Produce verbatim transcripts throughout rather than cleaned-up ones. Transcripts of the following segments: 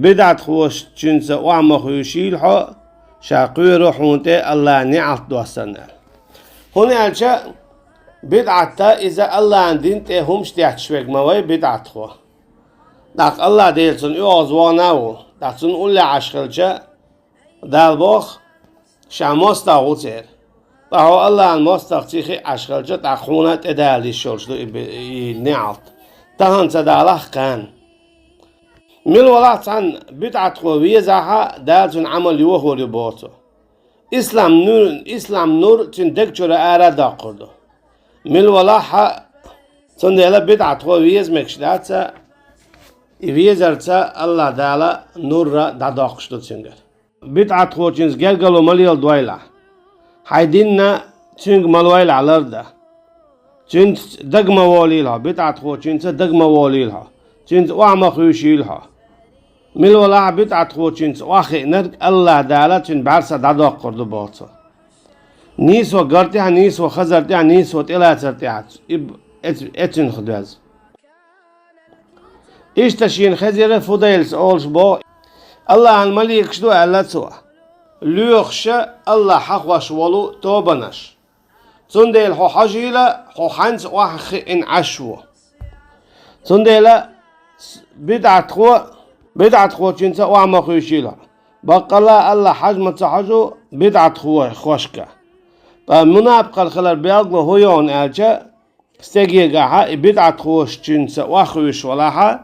бидӀатхочуьнца охьа ма хуьйшийла хьо, ша кхоьру хьуна тӀе Аллахьа неӀалт доссарна аьлла. ХӀунда аьлча бидӀат иза Аллахьан дин тӀе хӀумаш детташ верг ма вай бидӀатхо. ТӀаккха Аллахь Дела цунна оьгӀазвахана а ву, тӀаккха цунна уллехь Ӏаш хилча, Дала боху, ша мостагӀа ву церан. Ткъа хьо Аллахьан мостагӀа ца хиъна Ӏаш хилча, тӀаккха хьуна а тӀедала йиш йолуш ду и би-, и неӀалт. Тахана ца далахь, кхана. Мила валахь цхьана бидӀатхо везахь а, Дала цуьнан Ӏамал йохор ю боху цо. Ислам нур, ислам нур цуьнан даг чуьра ара а доккхур ду. Мила валахь а, цундела бидӀатхо веза мегаш дац а, и везарца Аллахь Дала нур а дӀадоккхуш ду цуьнгара. БидӀатхочуьнца гергарло ма леладойла. Хьайн динна цуьнга ма лойла лардан. Цуьнца дага ма волийла хьо, бидӀатхочуьнца дага ма волийла хьо. Цуьнца охьа ма хуьйшийла хьо. Мила валахь а бидӀатхочуьнца охьахиънарг Аллахь Дала цуьнан бӀаьрса дӀадоккхур ду боху цо. Нийсо гар тӀехь, нийсо хазар тӀехь, нийсо тӀелацар тӀехь. И б-, эц-, эцуьнах доьзна. Иштта шена хезира Фудайлас олуш боху: «Аллахьан маликаш ду, — аьлла цо, — лоьхуша Аллахь хьахош волу тобанаш. Цундела хьо хьожийла, хьо хьаьнца охьахиъна Ӏаш ву. Цундела с-, бидӀатхо, бидӀатхочуьнца охьа ма хуьйшийла. Баккъалла а Аллахь хьажа ма ца хьожу бидӀатхошка. Ткъа мунапкъалла хилар белгало хӀун ю аьлча, стегегахь и бидӀатхочуьнца охьахуьйшуш валахь,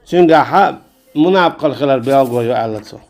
цуьнгахь мунапкъалла хилар белгало ю», — аьлла цо.